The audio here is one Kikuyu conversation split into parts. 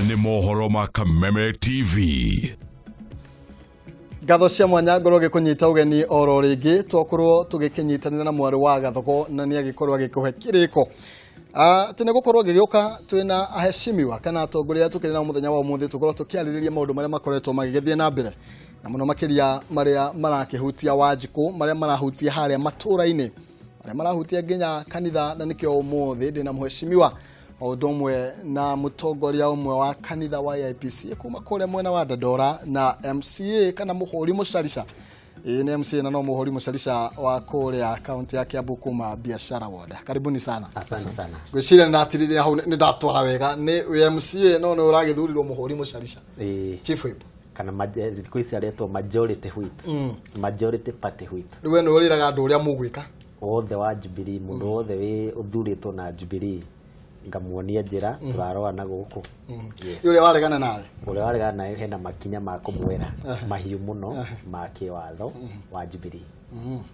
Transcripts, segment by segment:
Maya nĩ mohoro ma Kameme TV. Ngatho cia mwanya ngorwo ngĩkũnyita ũgeni oro rĩngĩ, twakorwo tũgĩkĩnyitanĩra na mwarĩ wa Gathogo na nĩ agĩkorwo agĩkũhe kĩrĩko atĩ nĩ gũkorwo ngĩgĩũka twĩna aheshimiwa kana atongoria arĩa tũkĩrĩ nao mũthenya wa ũmũthĩ, tũkorwo tũkĩarĩrĩria maũndũ marĩa makoretwo magĩgĩthiĩ na mbere, na mũno makĩria marĩa marakĩhutia Wanjikũ, marĩa marahutia harĩa matũũra-inĩ, marĩa marahutia nginya kanitha. Na nĩkĩo ũmũthĩ ndĩna mũheshimiwa o ũndũ ũmwe na mũtongoria ũmwe wa kanitha wa AIPC kuma kũrĩa mwena wa Dandora na MCA kana mũhũri mũcarica. Ĩĩ, nĩ MCA na no mũhũri mũcarica wa kũrĩa kaunti ya Kiambu kuma Biashara Ward. Karibuni sana. Asante sana. Ngwĩciria nĩ ndatirithia hau, nĩ ndatwara wega, nĩ wĩ MCA no nĩ ũragĩthurirwo mũhũri mũcarica. Ĩĩ. Chief Whip. Kana thikũ ici aretwo majority whip. Majority party whip. Rĩu we nĩ ũrĩraga andũ ũrĩa mũgwĩka. Wothe wa Jubilee, mũndũ wothe wĩ ũthurĩtwo na Jubilee, ngamuonia njĩra tũrarora na gũkũ. Yes. Ũrĩa waregana nawe. Ũrĩa waregana nawe hena makinya ma kũmwĩra mahiũ mũno ma kĩwatho wa Jubilee.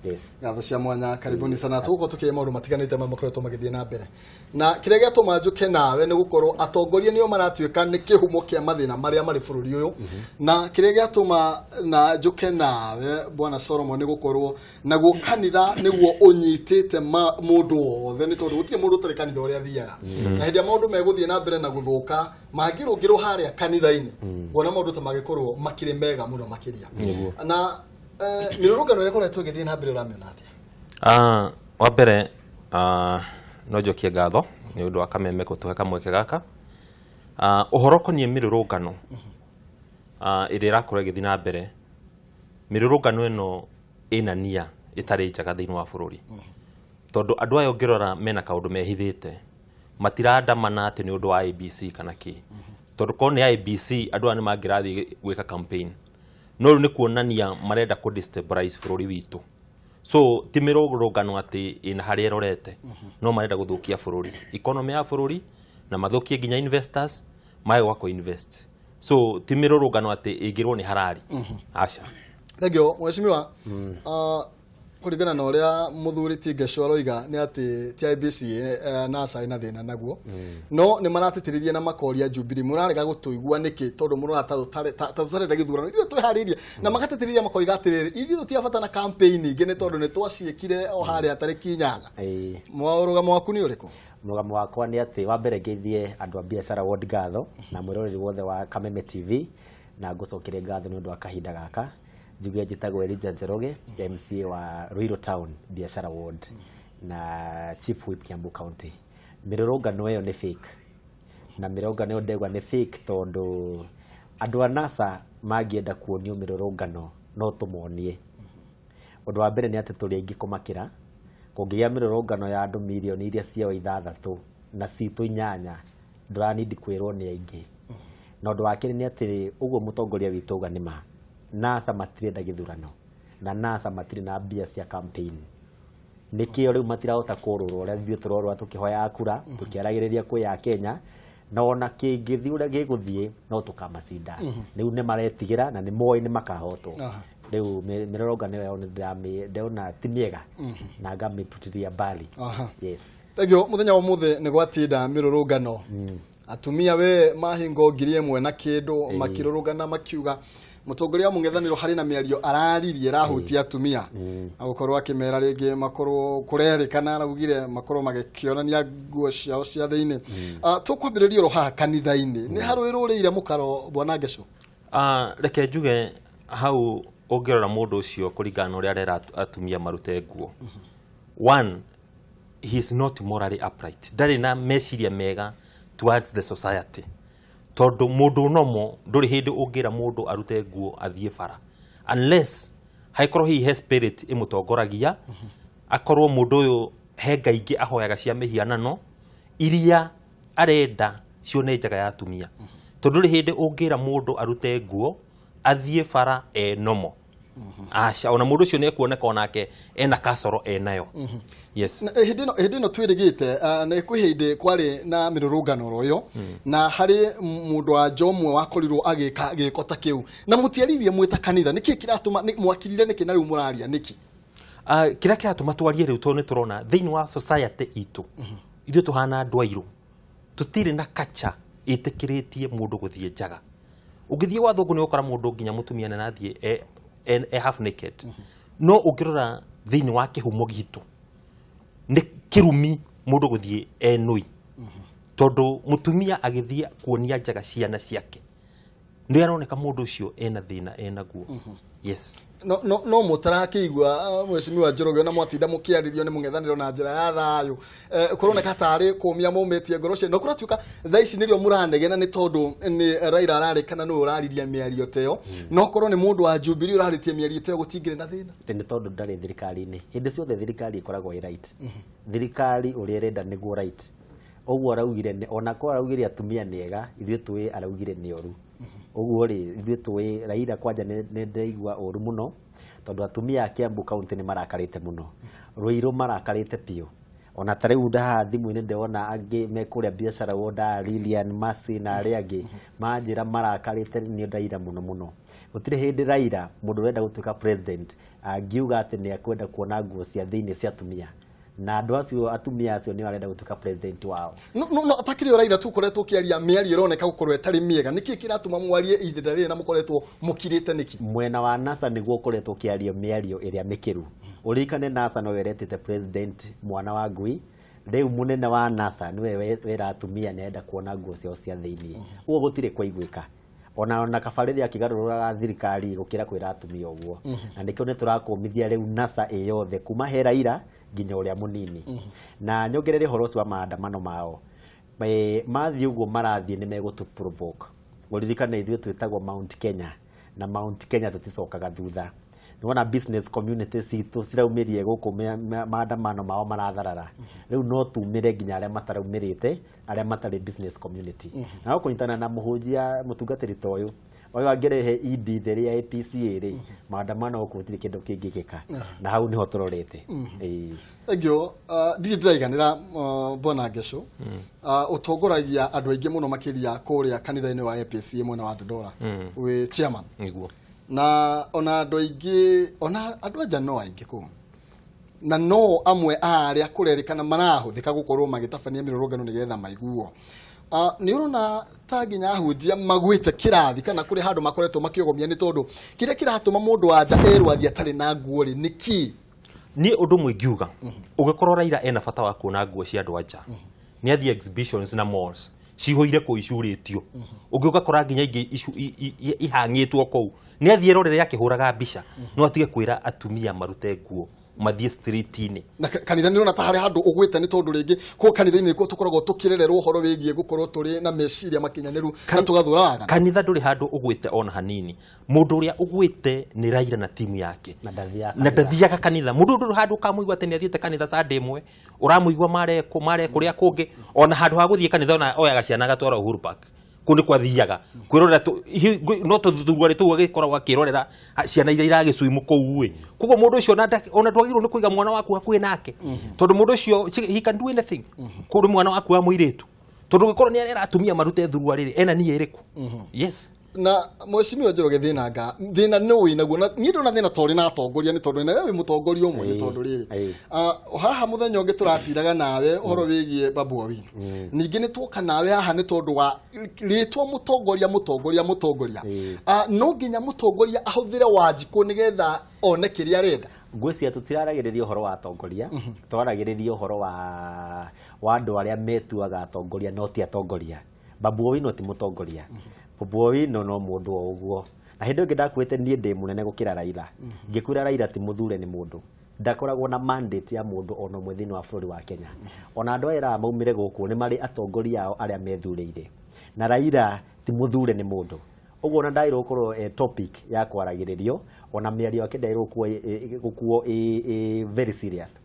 Yes. Ngatho cia mwanya, karibuni sana. Tũgũkorwo tũkĩria maũndũ matiganĩte marĩa makoretwo magĩthiĩ na mbere, na kĩrĩa gĩatũma njũke nawe nĩ gũkorwo atongoria nĩo maratuĩka nĩ kĩhumo kĩa mathĩna marĩa marĩ bũrũri ũyũ. Na kĩrĩa gĩatũma na njũke nawe, Bwana Solomon, nĩ gũkorwo naguo kanitha nĩguo ũnyitĩte mũndũ wothe, nĩ tondũ gũtirĩ mũndũ ũtarĩ kanitha ũrĩa athiaga, na hĩndĩ ĩrĩa maũndũ megũthiĩ na mbere na gũthũka mangĩrũngĩrwo harĩa kanitha-inĩ, kuona maũndũ ta magĩkorwo makĩrĩ mega mũno makĩria. Na mĩrũrũngano ĩrĩa ĩkoretwo ĩgĩthiĩ na mbere, ũramĩona atĩa? Wa mbere, no njokie ngatho nĩ ũndũ wa Kameme gũtũhe kamweke gaka. Ũhoro ũkoniĩ mĩrũrũngano ĩrĩa ĩrakorwo ĩgĩthiĩ na mbere, mĩrũrũngano ĩno ĩna nia ĩtarĩ njega thĩinĩ wa bũrũri, tondũ andũ aya ũngĩrora mena kaũndũ mehithĩte. Matirandamana atĩ nĩ ũndũ wa IEBC kana kĩ, tondũ korwo nĩ IEBC andũ aya nĩ mangĩrathiĩ gwĩka campaign, no rĩu nĩ kuonania marenda kũ destabilize bũrũri witũ. So ti mĩrũrũngano atĩ ĩna harĩa ĩrorete, no marenda gũthũkia bũrũri, economy ya bũrũri, na mathũkie nginya investors mage gwa kũ invest. So ti mĩrũrũngano atĩ ĩngĩrwo nĩ harari, aca. Thengiũ, mheshimiwa. Kũringana na ũrĩa mũthuri ti Ngeco aroiga nĩ atĩ ti IEBC, NASA ĩna thĩna naguo, no nĩ maratĩtĩrithia na makoria Jubilee, mũrarega gũtũigua nĩkĩ? Tondũ mũrona ta tũtarenda gĩthurano, ithuĩ twĩharĩirie. Na magatĩtĩrithia makoiga atĩrĩrĩ, ithuĩ tũtirabata na campaign ingĩ, nĩ tondũ nĩ twaciĩkire o harĩa tarĩki 8. Mũrũgamo waku nĩ ũrĩkũ? Mũrũgamo wakwa nĩ atĩ wa mbere ngeithie andũ a Biashara Ward ngatho na mwĩroreri wothe wa Kameme TV, na ngũcokerie ngatho nĩ ũndũ wa kahinda gaka. Njuge njĩtagwo Elijah Njoroge, MCA wa Ruiru Town Biashara Ward na Chief Whip Kiambu County. Mĩrũrũngano ĩyo nĩ fake, na mĩrũrũngano ĩyo ndegwa nĩ fake, tondũ andũ a NASA mangĩenda kuonio mĩrũrũngano no tũmonie. Ũndũ wa mbere nĩ atĩ tũrĩ aingĩ kũmakĩra. Kũngĩgĩa mĩrũrũngano ya andũ mirioni iria ciao 6 na citũ 8, ndũranindi kwĩrwo nĩ aingĩ. Na ũndũ wa kerĩ nĩ atĩ ũguo mũtongoria witũ auga nĩ ma, NASA matirenda gĩthurano na NASA matirĩ na mbia cia campaign, nĩkĩo rĩu matirahota kũrũra ũrĩa ithuĩ tũrorũra tũkĩhoyaga kura, tũkĩaragĩrĩria kwĩ ya Kenya. Na ona kĩngĩthiĩ ũrĩa gĩgũthiĩ no tũkamacinda. Rĩu nĩ maretigĩra na nĩ moĩ nĩ makahotwo. Rĩu mĩrũrũngano ĩyo nĩ ndĩrona ti mĩega na ngamĩtutiria mbali. Yes. Thengiũ. Mũthenya wa ũmũthĩ nĩ gwatinda mĩrũrũngano, atumia we mahingo 1000 na kĩndũ makĩrũrũngana makiuga mũtongoria wa mũng'ethanĩro harĩ na mĩario araririe ĩrahutia atumia, na gũkorwo akĩmera rĩngĩ makorwo kũrerĩkana araugire makorwo magĩkĩonania nguo ciao cia thĩinĩ. Tũkwambĩrĩria oro haha kanitha-inĩ, nĩ harũĩrũrĩire mũkaro, bwana Ngeco? Reke njuge hau, ũngĩrora mũndũ ũcio kũringana na ũrĩa arera atumia marute nguo, one, he is not morally upright, ndarĩ na meciria mega towards the society, tondũ mũndũ nomo ndũrĩ hĩndĩ ũngĩra mũndũ arute nguo athiĩ bara unless hagĩkorwo hihi he spirit ĩmũtongoragia, akorwo mũndũ ũyũ he ngai ingĩ ahoyaga cia mĩhianano iria arenda cione njaga ya atumia, tondũ ndũrĩ hĩndĩ ũngĩra mũndũ arute nguo athiĩ bara e nomo, aca. Ona mũndũ ũcio nĩ ekuoneka onake ena kacoro enayo, yes. Na, hĩndĩ ĩno twĩrĩgĩte, nĩ kwĩ hĩndĩ kwarĩ na mĩrũrũngano oro ĩyo, na harĩ mũndũ wa nja ũmwe wakorirwo agĩka gĩko ta kĩu, na mũtiaririe mwĩ ta kanitha. Nĩkĩ kĩratũma mwakirire nĩkĩ na rĩu mũraria nĩkĩ? Kĩrĩa kĩratũma twarie rĩu, tondũ nĩ tũrona thĩinĩ wa society itũ ithuĩ tũhana andũ airũ, tũtirĩ na culture. ĩtĩkĩrĩtie mũndũ gũthiĩ njaga. Ũngĩthiĩ gwa thũngũ nĩ ũgũkora mũndũ nginya mũtumia nĩ arathiĩ e half naked. No ũngĩrora thĩinĩ wa kĩhumo gitũ nĩ kĩrumi mũndũ gũthiĩ e nũi, tondũ mũtumia agĩthiĩ kuonia njaga ciana ciake nĩ aroneka mũndũ ũcio ena thĩna enaguo. Yes. No mũtarakĩigua Mheshimiwa Njoroge ona mwatinda mũkĩarĩrio nĩ mũng'ethanĩro na njĩra ya thayũ, kũroneka tarĩ kũmia mũmĩtie ngoro cio, no kũratuĩka thaa ici nĩrĩo mũranegena nĩ tondũ nĩ Raila ararĩkana nĩwe ũraririe mĩario ta ĩyo, no korwo nĩ mũndũ wa Jubilee ũrarĩtie mĩario ta ĩyo gũtingĩrĩ na thĩna. Nĩ tondũ ndarĩ thirikari-inĩ. Hĩndĩ ciothe thirikari ĩkoragwo ĩ right. Thirikari ũrĩa ĩrenda nĩguo right. Ũguo araugire, ona korwo araugire atumia nĩ ega, ithuĩ tũĩ araugire nĩ oru. Ũguo rĩ, ithuĩ tũĩ Raila kwanja nĩ ndĩraigua ũru mũno, tondũ atumia a Kiambu County nĩ marakarĩte mũno. Ruiru marakarĩte biũ. Ona ta rĩu ndaha thimũ-inĩ ndĩrona angĩ me kũrĩa biacara wonda Lilian Mercy na arĩa angĩ manjĩra marakarĩte nĩ Raila mũno mũno. Gũtirĩ hĩndĩ Raila mũndũ ũrenda gũtuĩka president angiuga atĩ nĩ akwenda kuona nguo cia thĩinĩ cia atumia, na andũ acio atumia acio nĩo arenda gũtuĩka president wao. No atakĩrĩ o Raila tu ũkoretwo ũkĩaria mĩario ĩroneka gũkorwo ĩtarĩ mĩega, nĩkĩ kĩratũma mwarie ihinda rĩrĩ na mũkoretwo mũkirĩte nĩkĩ? Mwena wa NASA nĩguo ũkoretwo ũkĩaria mĩario ĩrĩa mĩkĩru. Ũririkane NASA no ĩretĩte president mwana wa ngui. Rĩu mũnene wa NASA nĩwe wera atumia nĩ arenda kuona nguo ciao cia thĩinĩ. Ũguo gũtirĩ kwaiguĩka. Ona kaba rĩrĩa akĩgarũrũraga thirikari gũkĩra kwĩra atumia ũguo. Na nĩkĩo nĩ tũrakũmithia rĩu NASA ĩ yothe kuma he Raila nginya ũrĩa mũnini. Na nyongerere ũhoro ũcio wa maandamano mao. Mathiĩ ũguo marathiĩ nĩ megũtũ provoke. Ũririkane ithuĩ twĩtagwo Mount Kenya, na Mount Kenya tũticokaga thutha. Nĩwona business community citũ ciraumĩrie gũkũ maandamano mao maratharara. Rĩu no tumĩre nginya arĩa mataraumĩrĩte, arĩa matarĩ business community. Na kũnyitana na mũhunjia mũtungatĩri ta ũyũ, ũyũ angĩrehe ED theri ya APCA rĩ, maandamano gũkũ gũtirĩ kĩndũ kĩngĩkĩka. Na hau nĩho tũrorete. Thengiũ. Ndirĩ ndĩraiganĩra, Bwana Ngeco. Ũtongoragia andũ aingĩ mũno makĩria kũrĩa kanitha-inĩ wa APCA mwena wa Dandora, wĩ chairman. Nĩguo. Na ona andũ aingĩ, ona andũ anja no aingĩ kũu, na no amwe a arĩa kũrerĩkana marahũthĩka gũkorwo magĩtabania mĩrũrũngano nĩgetha maiguo. Nĩ ũrona ta nginya ahunjia magwĩte kĩrathi kana kũrĩ handũ makoretwo makĩogomia, nĩ tondũ kĩrĩa kĩratũma mũndũ wa nja erwo athiĩ atarĩ na nguo rĩ nĩ kĩ? Niĩ ũndũ ũmwe ingiuga, ũngĩkorwo Raila ena bata wa kuona nguo cia andũ anja, nĩ athiĩ exhibitions na malls cihũire kũu icurĩtio, ũngĩ ũgakora nginya ingĩ ihang'ĩtwo kũu, nĩ athiĩ erorere akĩhũraga mbica, no atige kwĩra atumia marute nguo mathiĩ street-inĩ. Na kanitha nĩ ũrona ta harĩ handũ ũgwĩte, nĩ tondũ rĩngĩ kũu kanitha-inĩ nĩkuo tũkoragwo tũkĩrererwo ũhoro wĩgiĩ gũkorwo tũrĩ na meciria makinyanĩru na tũgathũra waganu. Kanitha ndũrĩ handũ ũgwĩte ona hanini. Mũndũ ũrĩa ũgwĩte nĩ Raila na timu yake. Na ndathiaga Na ndathiaga kanitha. Mũndũ ndũrĩ handũ ũkamũigua atĩ nĩ athiĩte kanitha Sunday ĩmwe, ũramũigua mare kũrĩa kũngĩ, ona handũ ha gũthiĩ kanitha ona oyaga ciana agatwara Uhuru Park. Kũu nĩkuo athiaga kwĩrorera, no tũthuruarĩ tũu agĩkoragwo akĩrorera ciana iria iragĩcuimu kũu ĩ. Koguo mũndũ ũcio ona ndwagĩrĩirwo nĩ kũiga mwana waku hakuhĩ nake, tondũ mũndũ ũcio he can do anything kũrĩ mwana waku wa mũirĩtu, tondũ ũngĩkorwo nĩ arera atumia marute thuruarĩ rĩ, ena nia ĩrĩkũ? Yes. Na Mheshimiwa Njoroge, thĩna nga thĩna nĩ wĩ naguo, na niĩ ndona thĩna torĩ na atongoria, nĩ tondũ nawe wĩ mũtongoria ũmwe, nĩ tondũ rĩrĩ haha mũthenya ũngĩ tũraciraga nawe ũhoro wĩgiĩ Babu Owino, ningĩ nĩ tuoka nawe haha nĩ tondũ wa rĩtwa mũtongoria mũtongoria mũtongoria. No nginya mũtongoria ahũthĩre Wanjikũ nĩgetha one kĩrĩa arenda. Ngwĩciria tũtiraragĩrĩria ũhoro wa atongoria, twaragĩrĩria ũhoro wa andũ arĩa metuaga atongoria no ti atongoria. Babu Owino ti mũtongoria. Babu Owino no mũndũ o ũguo. Na hĩndĩ ĩngĩ ndakwĩte niĩ ndĩ mũnene gũkĩra Raila. Ngĩkwĩra Raila ti mũthure nĩ mũndũ. Ndakoragwo na mandate ya mũndũ ona ũmwe thĩinĩ wa bũrũri wa Kenya. Ona andũ aya eraga maumĩre gũkũ nĩ marĩ atongoria ao arĩa methurĩire. Na Raila ti mũthure nĩ mũndũ. Ũguo ona ndagĩrĩirwo gũkorwo topic ya kwaragĩrĩrio, ona mĩario yake ndagĩrĩirwo gũkuo ĩ very serious.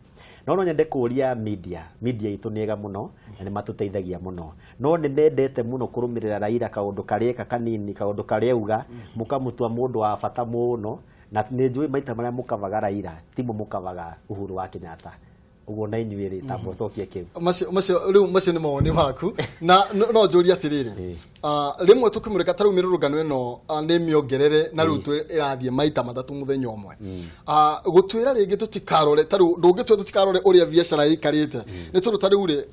No nyende kũria media itũ nĩ ega mũno na nĩ matũteithagia mũno, no nĩ mendete mũno kũrũmĩrĩra Raila kaũndũ karĩa eka kanini, kaũndũ karĩa auga, mũkamũtua mũndũ wa bata mũno. Na nĩ njũĩ maita marĩa mũkavaga Raila timo mũkavaga Uhuru wa Kenyatta. Ũguo na inyuĩ rĩ, tamba ũcokie kĩu. Macio rĩu macio nĩ mawoni maku na no njũrie atĩrĩrĩ, rĩmwe tũkĩmũrĩka ta rĩu mĩrũrũngano ĩno nĩ mĩongerere na rĩu ĩrathiĩ maita matatũ mũthenya ũmwe, gũtwĩra rĩngĩ tũtikarore ta rĩu ndũngĩtwĩra tũtikarore ũrĩa biacara ĩikarĩte, nĩ tondũ ta rĩu rĩ,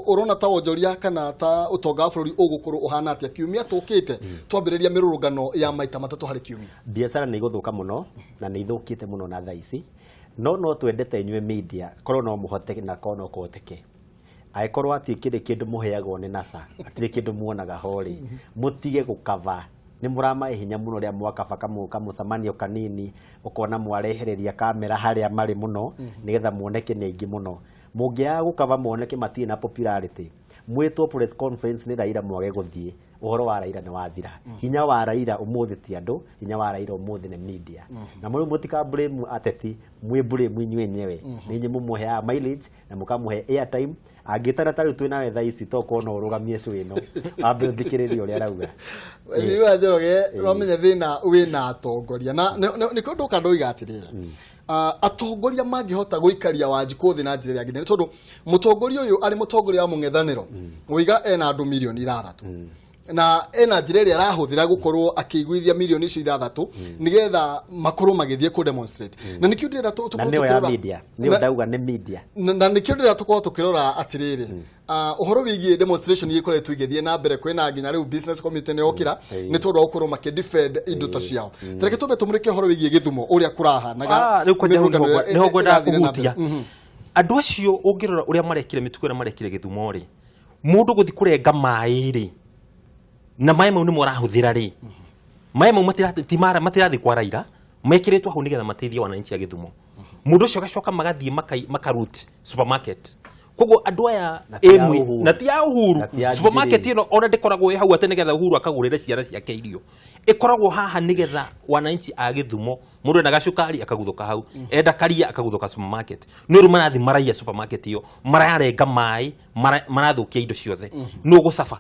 ũrona ta wonjoria kana ta ũtonga wa bũrũri ũgũkorwo ũhana atĩa kiumia tũkĩte twambĩrĩria mĩrũrũngano ya maita matatũ harĩ kiumia? Biacara nĩ igũthũka mũno na nĩ ithũkĩte mũno na thaa ici, no twendete inyuĩ media korwo no mũhote na korwo no kũhoteke, angĩkorwo hatikĩrĩ kĩndũ mũheagwo nĩ NASA, hatirĩ kĩndũ muonaga ho rĩ, mũtige gũkaba. Nĩ mũramahe hinya mũno rĩa mwakaba kamũcemanio kanini, ũkona mwarehereria kamera harĩa marĩ mũno nĩgetha muoneke nĩ aingĩ mũno. Mũngĩaga gũkaba muoneke matirĩ na popularity, mwĩtwo press conference nĩ Raila mwage gũthiĩ, ũhoro wa Raila nĩ wathira. Hinya wa Raila ũmũthĩ ti andũ, hinya wa Raila ũmũthĩ nĩ media. Na mũrĩ mũtika blame ateti, mwĩ blame inyuĩ enyewe, nĩ inyuĩ mũmũheaga mileage na mũkamũhe airtime. Angĩtana ta rĩu twĩ nawe thaa ici, tokorwo no ũrũgamie show ĩno wambe ũthikĩrĩrie ũrĩa arauga. Mheshimiwa Njoroge, ũramenya thĩna wĩna atongoria na nĩkĩo ndoka ndoiga atĩrĩrĩ, atongoria mangĩhota gũikaria Wanjikũ thĩ na njĩra ĩrĩa yagĩrĩire, nĩ tondũ mũtongoria ũyũ arĩ mũtongoria wa mũng'ethanĩro ũiga ena andũ mirioni 6 na ena njĩra ĩrĩa arahũthĩra gũkorwo akĩiguithia mirioni icio 6 nĩgetha makorwo magĩthiĩ kũ demonstrate, na nĩkĩo ndĩrenda na tũkorwo nĩyo ya media, nĩyo ndauga nĩ media. Na nĩkĩo ndĩrenda tũkorwo tũkĩrora atĩrĩrĩ, ũhoro wĩgiĩ demonstration iria ikoretwo igĩthiĩ na mbere, kwĩna nginya rĩu business committee nĩ yokĩra nĩ tondũ wa gũkorwo makĩ defend indo ta ciao. Tareke twambe tũmũrĩke ũhoro wĩgiĩ Gĩthumo ũrĩa kũrahanaga. Rĩu kwanja hau mĩrũrũngano ĩrĩa nĩho ngwendaga ĩrathiĩ na mbere. kũhutia. Andũ acio ũngĩrora ũrĩa marekire, mĩtugo ĩrĩa marekire Gĩthumo rĩ, mũndũ gũthiĩ kũrenga maĩ rĩ, na maĩ mau nĩmo arahũthĩra rĩ, maĩ mau matirathiĩ kwa Raila, mekĩrĩtwo hau nĩgetha mateithie wananchi a Gĩthumo. Mũndũ ũcio agacoka magathiĩ makaroot supermarket. Koguo andũ aya Na ti ya ĩmwe Uhuru. Na ti ya Uhuru. Na ti ya Supermarket Jubilee. ĩno ona ndĩkoragwo ĩ hau atĩ nĩgetha Uhuru akagũrĩre ciana ciake irio, ĩkoragwo haha nĩgetha wananchi a Gĩthumo. Mũndũ enda gacukari akaguthũka hau, enda karia akaguthũka supermarket. Nĩ ũru marathiĩ maraiya supermarket ĩyo, mararenga maĩ, marathũkia indo ciothe. Nũ ũgũcaba?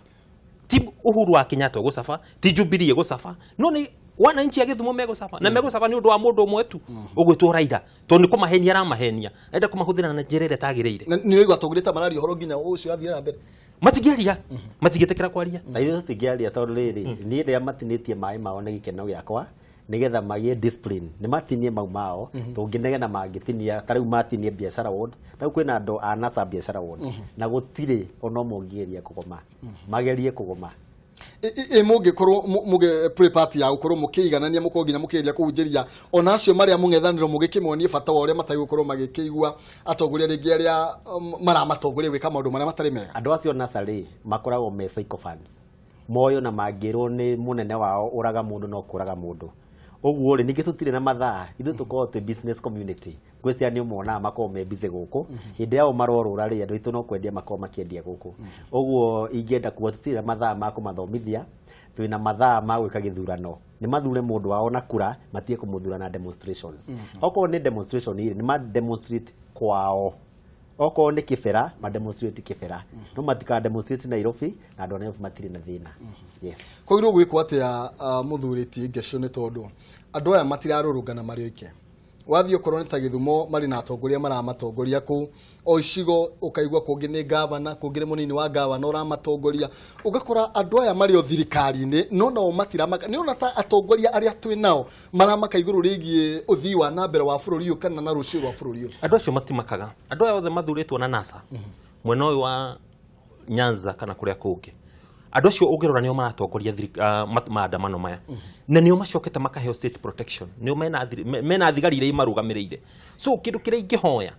Ti Uhuru wa Kenyatta ũgũcaba, ti Jubilee ĩgũcaba, no nĩ wananchi a Gĩthumo megũcaba, na megũcaba nĩ ũndũ wa mũndũ ũmwe tu ũgwĩtwo Raila, tondũ nĩ kũmahenia aramahenia, enda kũmahũthĩra na njĩra ĩrĩa ĩtagĩrĩire. Na nĩ ũraigua atongoria ta mararia ũhoro nginya ũcio athiĩ na mbere? Matingĩaria, matingĩtĩkĩra kwaria. Na ithuĩ tũtingĩaria tondũ rĩrĩ, niĩ rĩrĩa matinĩtie maĩ mao nĩ gĩkeno gĩakwa, nĩgetha magĩe discipline, nĩ matinie mau mao. Tũngĩnegena mangĩtinia ta rĩu matinie biacara ward, ta rĩu kwĩna andũ a NASA biacara ward na gũtirĩ ona ũmwe ũngĩgeria kũgoma, magerie kũgoma. Ĩ mũngĩkorwo mũgĩ play part ya gũkorwo mũkĩiganania, mũkorwo nginya mũkĩgeria kũhunjĩria ona acio marĩa mũng'ethanĩro, mũgĩkĩmonie bata wa ũrĩa matarĩ gũkorwo magĩkĩigua atongoria rĩngĩ arĩa maramatongoria gwĩka maũndũ marĩa matarĩ mega? Andũ acio NASA rĩ, makoragwo me sycophants moyo, na mangĩrwo nĩ mũnene wao ũraga mũndũ no kũraga mũndũ ũguo rĩ. Ningĩ tũtirĩ na mathaa, ithuĩ tũkoragwo twĩ business community. Ngwĩciria nĩ ũmonaga makoragwo me busy gũkũ hĩndĩ yao marorũra rĩ, andũ aitũ no kwendia makoragwo makĩendia gũkũ. Ũguo ingĩenda kuga tũtirĩ na mathaa ma kũmathomithia, twĩna mathaa ma gwĩka gĩthurano. Nĩ mathure mũndũ wao na kura, matige kũmũthura na demonstrations. Okorwo nĩ demonstration rĩ, nĩ ma demonstrate kwao. Okorwo nĩ Kĩbera, ma demonstrate Kĩbera, no matika demonstrate Nairobi, na andũ a Nairobi matirĩ na thĩna, yes. Kwagĩrĩirwo gwĩkwo atĩa, mũthuri ti Ngecu? Nĩ tondũ andũ aya matirarũrũngana marĩ oike. Wathiĩ okorwo nĩ ta Gĩthumo, marĩ na atongoria maramatongoria kũu o icigo, ũkaigua kũngĩ nĩ gavana, kũngĩ nĩ mũnini wa gavana ũramatongoria. Ũgakora andũ aya marĩ o thirikari-inĩ no nao matiramaka. Nĩ ũrona ta atongoria arĩa twĩ nao maramaka igũrũ rĩgiĩ ũthii wa na mbere wa bũrũri ũyũ kana na rũciũ rwa bũrũri ũyũ? Andũ acio matimakaga. Andũ aya othe mathurĩtwo na NASA mwena ũyũ wa Nyanza kana kũrĩa kũngĩ, andũ acio ũngĩrora nĩo maratongoria maandamano maya, na nĩo macokete makaheo state protection, nĩo mena thigari iria imarũgamĩrĩire. So kĩndũ kĩrĩa ingĩhoya,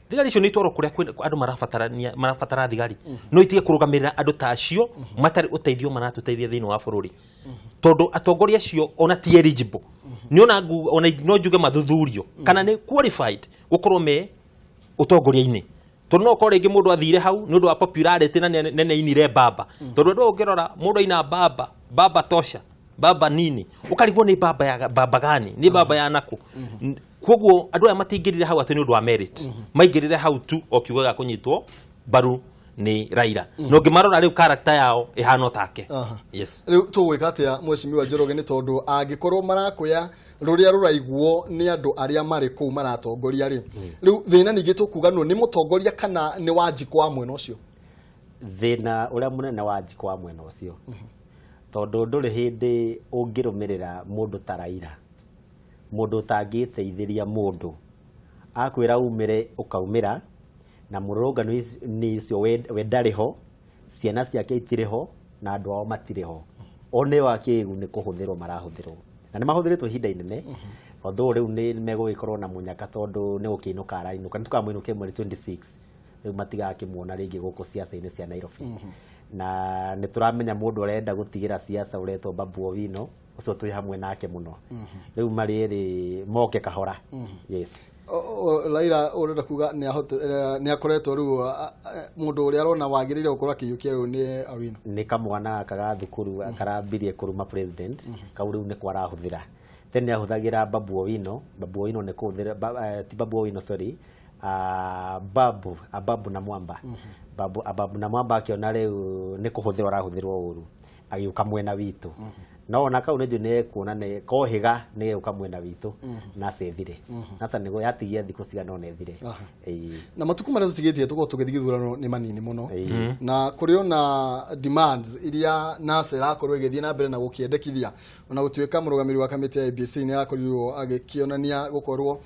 thigari icio nĩ itwarwo kũrĩa andũ marabatarania, marabatara thigari, no itige kũrũgamĩrĩra andũ ta acio matarĩ ũteithio maratũteithia thĩinĩ wa bũrũri, tondũ atongoria acio ona ti eligible. Nĩ ona ona no njuge mathuthurio kana nĩ qualified gũkorwo me ũtongoria-inĩ, tondũ no ũkorwo rĩngĩ mũndũ athire hau nĩ ũndũ wa popularity na nĩ ainire baba, tondũ andũ ũngĩrora mũndũ aina baba, baba tosha, baba nini, ũkarigwo nĩ baba ya baba gani, nĩ baba ya nakũ. Koguo andũ aya matingĩrire hau atĩ nĩ ũndũ wa merit, maingĩrire hau tu o kiugo gĩa kũnyitwo mbaru. Nĩ Raila, na ũngĩmarora rĩu, character yao ĩhana take. Yes. Rĩu tũgwĩka atĩa, Mheshimiwa Njoroge? Nĩ tondũ angĩkorwo marakwĩra rũrĩa rũraiguo nĩ andũ arĩa marĩ kũu maratongoria rĩ, rĩu thĩna ningĩ tũkuga nũ nĩ mũtongoria kana nĩ Wanjikũ wa mwena ũcio? Thĩna ũrĩa mũnene wa Njikũ wa mwena ũcio, tondũ ndũrĩ hĩndĩ ũngĩrũmĩrĩra mũndũ ta Raila, mũndũ ũtangĩteithĩria mũndũ, akwĩra umĩre ũkaumĩra, na mũrũrũngano nĩ ũcio we ndarĩ ho, ciana ciake itirĩ ho, na andũ ao matirĩ ho. O nĩo akĩgu nĩ kũhũthĩrwo marahũthĩrwo, na nĩ mahũthĩrĩtwo ihinda inene, although rĩu nĩ megũgĩkorwo na mũnyaka, tondũ nĩ gũkĩinũka arainũka, nĩ tũkamũinũkia mweri 26. Rĩu matigakĩmuona rĩngĩ gũkũ ciaca-inĩ cia Nairobi, na nĩ tũramenya mũndũ ũrenda gũtigĩra ciaca ũretwo Babu Owino, ũcio twĩ hamwe nake mũno. Rĩu marĩ erĩ moke kahora, yes. Raila ũrenda kuga nĩ akoretwo rĩu mũndũ ũrĩa arona wagĩrĩire gũkorwo akĩiyũkia rĩu nĩ Awino? Nĩ kamwana gaka ga thukuru karambirie kũruma president kau, rĩu nĩko arahũthĩra. Tene ahũthagĩra Babu Owino. Babu Owino nĩ kũhũthĩra ti Babu Owino, sorry, Babu Ababu na Mwamba. Babu Ababu na Mwamba akĩona rĩu nĩ kũhũthĩrwo arahũthĩrwo ũru, agĩũka mwena witũ. No ona kau nĩ njũĩ nĩ ekuona nĩ kohĩga nĩ egũka mwena witũ na cethire nasa nĩguo yatigia thikũ cigana ũna ĩthire. Ĩĩ. Na matukũ marĩa tũtigĩtie tũkorwo tũgĩthiĩ gĩthurano nĩ manini mũno, na kũrĩ ona demands iria NASA ĩrakorwo ĩgĩthiĩ na mbere na gũkĩendekithia, ona gũtuĩka mũrũgamĩrĩri wa kamĩtĩ ya IEBC nĩ arakorirwo agĩkĩonania gũkorwo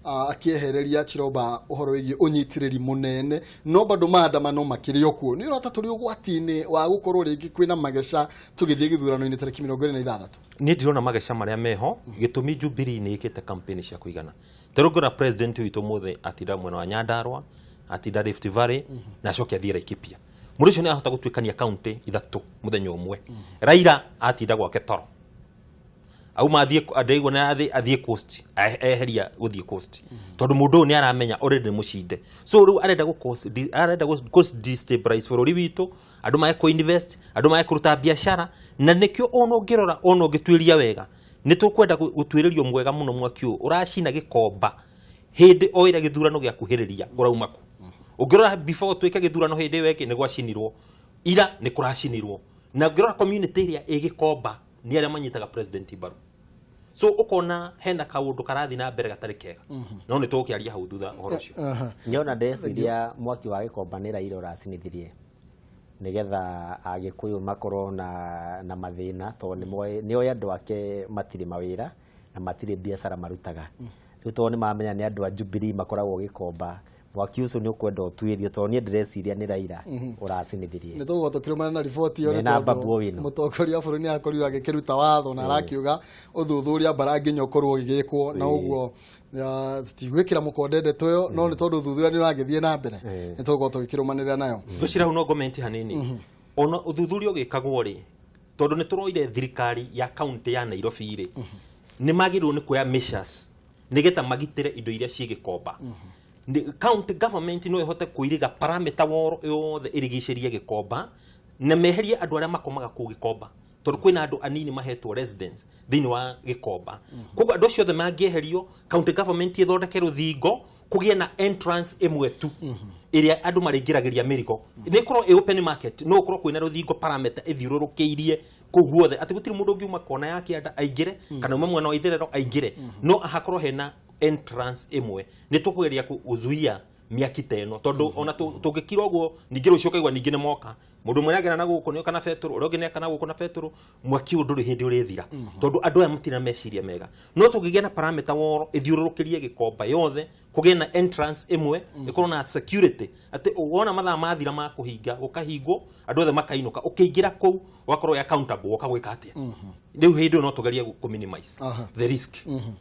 akĩehereria Chiromba ũhoro wĩgiĩ ũnyitĩrĩri mũnene, no bado maandamano makĩrĩ o kuo. Nĩ ũrota tũrĩ ũgwati-inĩ wa gũkorwo rĩngĩ kwĩna mageca tũgĩthiĩ gĩthurano-inĩ tarĩki 26? Niĩ ndirona mageca marĩa meho. Gĩtũmi, Jubilee nĩ ĩkĩte campaign cia kũigana. Ta rĩu ngĩrora president witũ mũthĩ atinda mwena wa Nyandarua, atinda Rift Valley, na acoke athiĩ Laikipia. Mũndũ ũcio nĩ ahota gũtuĩkania kaunti ithatũ mũthenya ũmwe. Raila atinda gwake toro, auma athiĩ, ndaigua nĩ athiĩ coast, eheria gũthiĩ coast, tondũ mũndũ ũyũ nĩ aramenya already nĩ mũcinde. So rĩu arenda gũ destabilize bũrũri witũ, andũ mage kũ invest, andũ mage kũruta biacara. Na nĩkĩo ona ũngĩrora, ona ũngĩtuĩria wega, nĩ tũkwenda gũtuĩrĩrio mwega mũno mwaki ũyũ ũracina Gĩkomba hĩndĩ o ĩrĩa gĩthurano gĩakuhĩrĩria ũrauma kũ. Ũngĩrora before twĩke gĩthurano, hĩndĩ ĩyo ĩngĩ nĩ gwacinirwo, ira nĩ kũracinirwo. Na ũngĩrora community ĩrĩa ĩ Gĩkomba nĩ arĩa manyitaga president mbaru. So ũkona hena kaũndũ karathiĩ na mbere gatarĩ kega, no nĩ tũgũkĩaria hau thutha ũhoro ũcio. Nyona ndeciria mwaki wa Gĩkomba nĩ Raila ũracinithirie nĩgetha Agĩkũyũ makorwo na mathĩna, tondũ nĩoĩ andũ ake matirĩ mawĩra na matirĩ biacara marutaga. Rĩu tondũ nĩ mamenya nĩ andũ a Jubilee makoragwo Gĩkomba, mwaki ũcio nĩ ũkwenda ũtuĩrio, tondũ niĩ ndĩreciria nĩ Raila ũracinithirie. Nĩ tũgũkorwo tũkĩrũmana na riboti ĩyo, nĩ Mena tondũ Babu Owino. Mũtongoria wa bũrũri nĩ akorirwo agĩkĩruta watho na arakiuga ũthuthuria mbara nginya ũkorwo ũgĩgĩkwo, na ũguo tũtigwĩkĩra mũkonde ndeto ĩyo, no nĩ tondũ ũthuthuria nĩ ũragĩthiĩ na mbere, nĩ tũgũkorwo tũgĩkĩrũmanĩrĩra nayo. Ngwĩciria hau no comment hanini. Ona ũthuthuria ũgĩkagwo rĩ, tondũ nĩ tũroire thirikari ya kaunti ya Nairobi rĩ, nĩ magĩrĩirwo nĩ kuoya measures nĩgetha magitĩre indo iria ciĩ Gĩkomba. County government no ĩhote kũiriga parameter wall yothe ĩrigicĩrie Gĩkomba na meherie andũ arĩa makomaga kũu Gĩkomba, tondũ kwĩna andũ anini mahetwo residence thĩinĩ wa Gĩkomba. Koguo andũ acio othe mangĩeherio, county government ĩthondeke rũthingo, kũgĩe na entrance ĩmwe tu ĩrĩa andũ marĩingĩragĩria mĩrigo, nĩ ĩkorwo ĩ open market, no ũkorwo kwĩna rũthingo, parameter ĩthiũrũrũkĩirie kũu guothe, atĩ gũtirĩ mũndũ ũngiuma kona ya kĩanda aingĩre kana ume mwena wa itherero aingĩre, no hakorwo hena entrance ĩmwe. Nĩ tũkũgeria gũzuia mĩaki ta ĩno, tondũ ona tũngĩkira ũguo, ningĩ rũciũ ũkaigua ningĩ nĩ moka. Mũndũ ũmwe nĩagera na gũkũ nĩoka na betũrũ, ũrĩa ũngĩ nĩaka na gũkũ na betũrũ. Mwaki ũyũ ndũrĩ hĩndĩ ũrĩthira, tondũ andũ aya matirĩ na meciria mega. No tũngĩgĩa na parameter wall ĩthiũrũrũkĩrie Gĩkomba yothe, kũgĩe na entrance ĩmwe, ĩkorwo na security, atĩ wona mathaa mathira ma kũhinga, gũkahingwo, andũ othe makainũka. Ũkĩingĩra kũu ũgakorwo wĩ accountable, woka gwĩka atĩa. Rĩu hĩndĩ ĩyo no tũgerie kũ minimize the risk,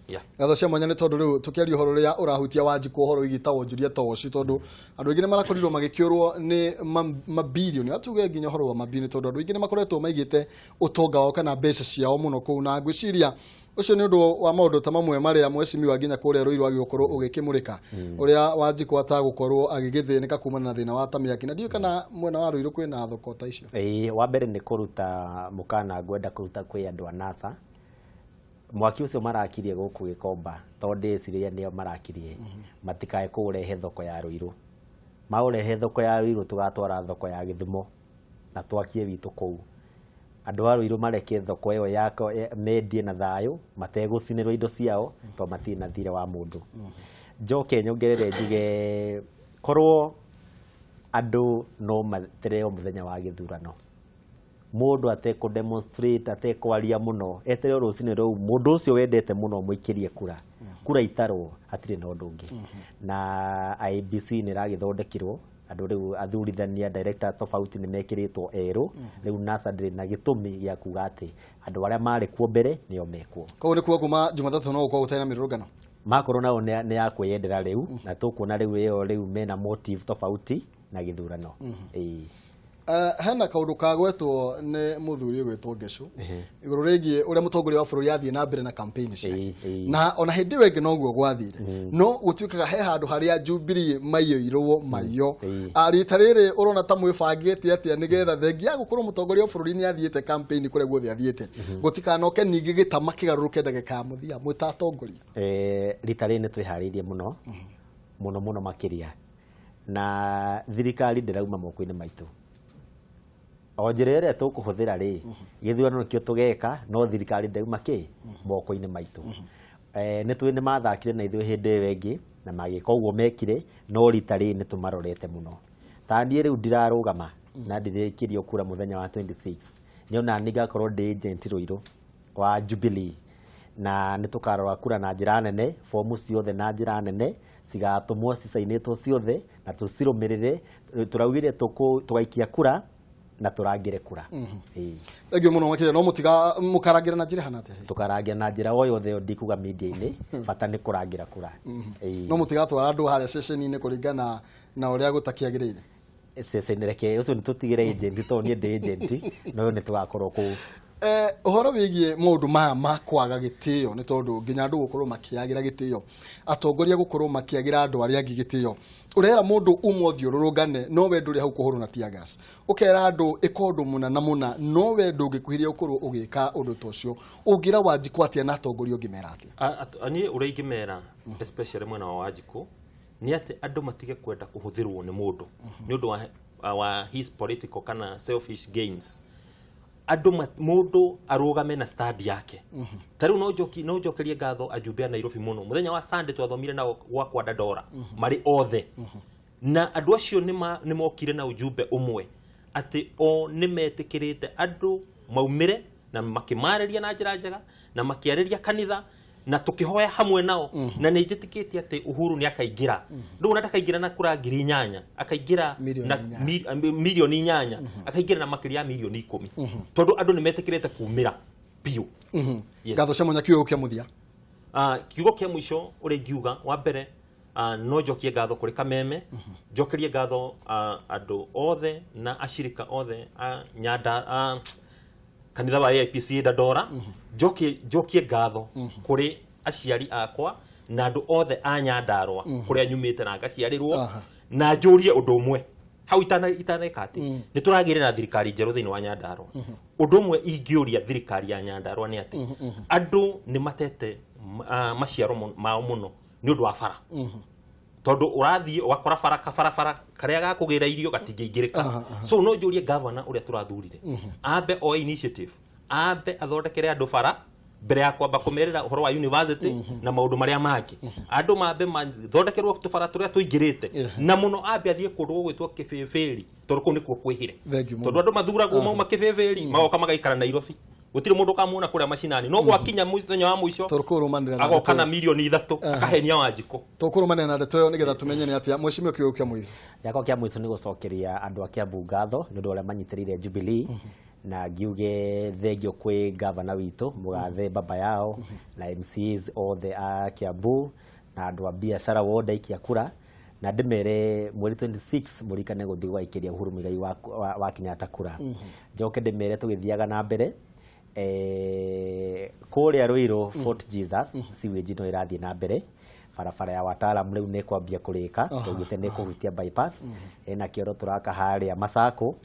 yeah. Ngatho cia mwanya, nĩ tondũ rĩu tũkĩaria ũhoro ũrĩa ũrahutia Wanjikũ, ũhoro wĩgiĩ ta wonjoria ta ũcio, tondũ andũ aingĩ nĩ marakorirwo magĩkĩũrwo nĩ mabilioni, atuge nginya ũhoro wa mabilioni, tondũ andũ aingĩ nĩ makoretwo maigĩte ũtonga wao kana mbeca ciao mũno kũu. Na ngwĩciria ũcio nĩ ũndũ wa maũndũ ta mamwe marĩa mheshimiwa nginya kũrĩa Ruiru agĩgũkorwo ũgĩkĩmũrĩka, ũrĩa Wanjikũ atagũkorwo agĩgĩthĩnĩka kumana na thĩna wa ta mĩaki. Na ndiũĩ kana mwena wa Ruiru kwĩna thoko ta icio. Ĩĩ, wa mbere nĩ kũruta mũkana ngwenda kũruta kwĩ andũ a NASA. Mwaki ũcio marakirie gũkũ Gĩkomba, tondũ ndĩciria nĩo marakirie, matikae kũũrehe thoko ya Ruiru. Maũrehe thoko ya Ruiru tũgatwara thoko ya Gĩthumo na twakie witũ kũu. Andũ a Ruiru mareke thoko ĩyo yako mendie na thayũ mategũcinĩrwo indo ciao tondũ matirĩ na thirĩ wa mũndũ. Njoke nyongerere njuge korwo andũ no meterere o mũthenya wa gĩthurano, mũndũ atekũ demonstrate, atekwaria mũno, eterere o rũcinĩ rũu mũndũ ũcio wendete mũno ũmũikĩrie kura, kura itarwo hatirĩ na ũndũ ũngĩ. Na IEBC nĩ ĩragĩthondekirwo andũ rĩu athurithania director tofauti nĩ mekĩrĩtwo erũ, rĩu NASA ndĩrĩ na gĩtũmi gĩa kuga atĩ andũ arĩa marĩ kuo mbere nĩo mekuo. Koguo nĩ kuga kuma Jumatatũ no gũkorwo gũtarĩ na mĩrũrũngano? Makorwo nao nĩ ya kwĩyendera rĩu, na tũkuona rĩu ĩyo rĩu mena motive tofauti na gĩthurano. Ĩĩ. Hena kaũndũ kagwetwo nĩ mũthuri ũgwĩtwo Ngecu igũrũ rĩgiĩ ũrĩa mũtongoria wa bũrũri athiĩ na mbere na campaign ciake, na ona hĩndĩ ĩyo ĩngĩ noguo gwathire, no gũtuĩkaga he handũ harĩa Jubilee maiyũirwo maiyo. Rita rĩrĩ ũrona ta mwĩbangĩte atĩa nĩgetha thengia ya gũkorwo mũtongoria wa bũrũri nĩ athiĩte campaign kũrĩa guothe athiĩte, gũtikanoke ningĩ gĩtama kĩgarũrũke ndagĩka ya mũthia mwĩ ta atongoria? Rita rĩrĩ nĩ twĩharĩirie mũno mũno mũno makĩria, na thirikari ndĩrauma moko-inĩ maitũ. O njĩra ĩrĩa tũkũhũthĩra rĩ, gĩthurano nĩkĩo tũgeka, no thirikari ndĩrauma kĩ moko-inĩ maitũ. Nĩ tũĩ nĩ mathakire na ithuĩ hĩndĩ ĩyo ĩngĩ na magĩka ũguo mekire, no rita rĩrĩ nĩ tũmarorete mũno. Ta niĩ rĩu ndirarũgama na ndirĩkĩrio kura mũthenya wa 26, nĩona nĩ ngakorwo ndĩ agent Ruiru wa Jubilee, na nĩ tũkarora kura na njĩra nene, fomu ciothe na njĩra nene cigatũmwo cicainĩtwo ciothe na tũcirũmĩrĩre. Tũraugire tũgaikia kura na tũrangĩre kura. Ĩĩ. Thengiũ mũno makĩria, no mũtiga mũkarangĩra na njĩra hana atĩa? Tũkarangĩra na njĩra o yothe ĩyo ndikuga media-inĩ, bata nĩ kũrangĩra kura. Ĩĩ. No mũtigatwara andũ harĩa ceceni-inĩ kũringana na ũrĩa gũtakĩagĩrĩire? Ceceni reke ũcio nĩ tũtigĩre agent, tondũ niĩ ndĩ agent, no nĩ tũgakorwo kũu. Ũhoro wĩgiĩ maũndũ maya ma kwaga gĩtĩo, nĩ tondũ nginya andũ gũkorwo makĩagĩra gĩtĩo, atongoria gũkorwo makĩagĩra andũ arĩa angĩ gĩtĩo, ũrera mũndũ uma ũthiĩ ũrũrũngane no we ndũrĩ hau kũhũrwo na tear gas, ũkera andũ ĩka ũndũ mũna na mũna no we ndũngĩkuhĩrĩria gũkorwo ũgĩka ũndũ ta ũcio. Ũngĩra Wanjikũ atĩa na atongoria ũngĩmera atĩa? Niĩ ũrĩa ingĩmera especially mwena wa Wanjikũ nĩ atĩ andũ matige kwenda kũhũthĩrwo nĩ mũndũ nĩ ũndũ wa his political kana selfish gains. Andũ mũndũ arũgame na stand yake. Ta rĩu no njokerie ngatho ajumbe a Nairobi mũno. Mũthenya wa Sunday twathomire nao gwakwa Dandora marĩ othe, na andũ acio nĩ mokire na ujumbe ũmwe atĩ o nĩ metĩkĩrĩte andũ maumĩre, na makĩmarĩria na njĩra njega na makĩarĩria kanitha na tũkĩhoya hamwe nao, na nĩ njĩtĩkĩtie atĩ Uhuru nĩ akaingĩra. Rĩu ona ndakaingĩra na kura 8,000, akaingĩra Mirioni na 8. 8 mirioni, akaingĩra na makĩria ya 10 mirioni, tondũ andũ nĩ metĩkĩrĩte kumĩra biũ. Yes. Ngatho cia mwanya. Kiugo kĩa mũthia? Kiugo kĩa mũico ũrĩa ingiuga wa mbere, no njokie ngatho kũrĩ Kameme, njokerie ngatho andũ othe na ashirika othe a Nyanda, kanitha wa AIPCA Dandora. Njokie ngatho kũrĩ aciari akwa na andũ othe a Nyandarua kũrĩa nyumĩte na ngaciarĩrwo. Na njũrie ũndũ ũmwe hau itaneka atĩ nĩ tũragĩre na thirikari njerũ thĩinĩ wa Nyandarua. Ũndũ ũmwe ingĩũria thirikari ya Nyandarua nĩ atĩ andũ nĩ matete maciaro mao mũno nĩ ũndũ wa bara, tondũ ũrathiĩ ũgakora bara kabarabara karĩa gakũgĩra irio gatingĩingĩrĩka. So no njũrie gavana ũrĩa tũrathurire ambe oe initiative, ambe athondekere andũ bara mbere ya kwamba kũmerĩra ũhoro wa university na maũndũ marĩa mangĩ. Andũ mambe mathondekerwo tũbara tũrĩa tũingĩrĩte, na mũno ambe athiĩ kũndũ gũgwĩtwo Kĩbĩbĩri, tondũ kũu nĩkuo kwĩhire. Thank you mũno. Tondũ andũ mathuragwo mauma Kĩbĩbĩri magoka magaikara Nairobi, gũtirĩ mũndũ ũkamuona kũrĩa macinani, no gwakinya mũthenya wa mũico Tũkũrũmanĩra na agoka ndeto na ĩyo. 3 mirioni akahenia Wanjikũ. Tũkũrũmanĩra na ndeto ĩyo nĩgetha tũmenye nĩ atĩa. Mheshimiwa, kiugo kĩa mũico? Yakwa kĩa mũico nĩ gũcokeria andũ a Kiambu ngatho nĩ ũndũ ũrĩa manyitĩrĩire Jubilee, na ngiuge thengio kwĩ gavana witũ mũgathe Baba Yao na MCAs othe a Kiambu na andũ a biacara wothe aikia kura, na ndĩmere mweri 26 mũrikane gũthiĩ gwaikĩria Uhuru Muigai wa Kenyatta kura. Njoke ndĩmere tũgĩthiaga na mbere, kũrĩa Ruiru Fort Jesus sewage no ĩrathiĩ na mbere, barabara ya wataalamu rĩu nĩ kwambia kũrĩka, tũgĩte nĩ kũhutia bypass, ena kĩoro tũraka harĩa Masako.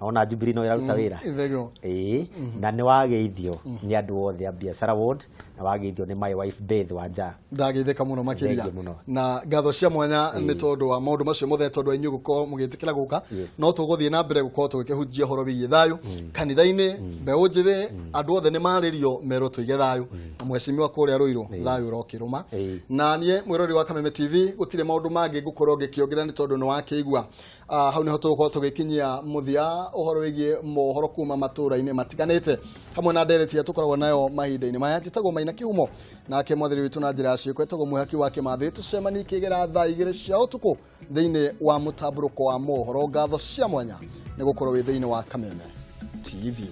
Ona Jubilee no ĩraruta wĩra. Ithegio. Ĩĩ, na nĩ wageithio nĩ andũ othe a Biashara Ward, na wageithio nĩ my wife Beth Wanja. Ndageithĩka mũno makĩria. Thengiũ mũno. Na ngatho cia mwanya nĩ tondũ wa maũndũ macio mothe, tondũ inyuĩ gũkorwo mũgĩtĩkĩra gũka. No tũgũthiĩ na mbere gũkorwo tũgĩkĩhunjia ũhoro wĩgiĩ thayũ kanitha-inĩ, mbeũ njĩthĩ, andũ othe nĩ marĩrio merwo tũige thayũ, na mheshimiwa kũrĩa Rũirũ thayũ ũrokĩrũma. Na niĩ mwĩrori wa Kameme TV, gũtirĩ maũndũ mangĩ ngũkorwo ngĩkĩongerera nĩ tondũ nĩ wakĩigua. Hau nĩho tũgũkorwo tũgĩkinyia mũthia ũhoro wĩgiĩ mohoro kuma matũra-inĩ matiganĩte hamwe na ndereti ĩrĩa tũkoragwo nayo mahinda-inĩ maya. Njĩtagwo Maina Kĩhumo, nake mwathiri witũ na njĩra ya ciĩko etagwo Mwĩhaki wa Kĩmathĩ. Tũcemanie kĩgera thaa 2 cia ũtukũ thĩinĩ wa mũtambũrũko wa mohoro. Ngatho cia mwanya nĩ gũkorwo wĩ thĩinĩ wa Kameme TV.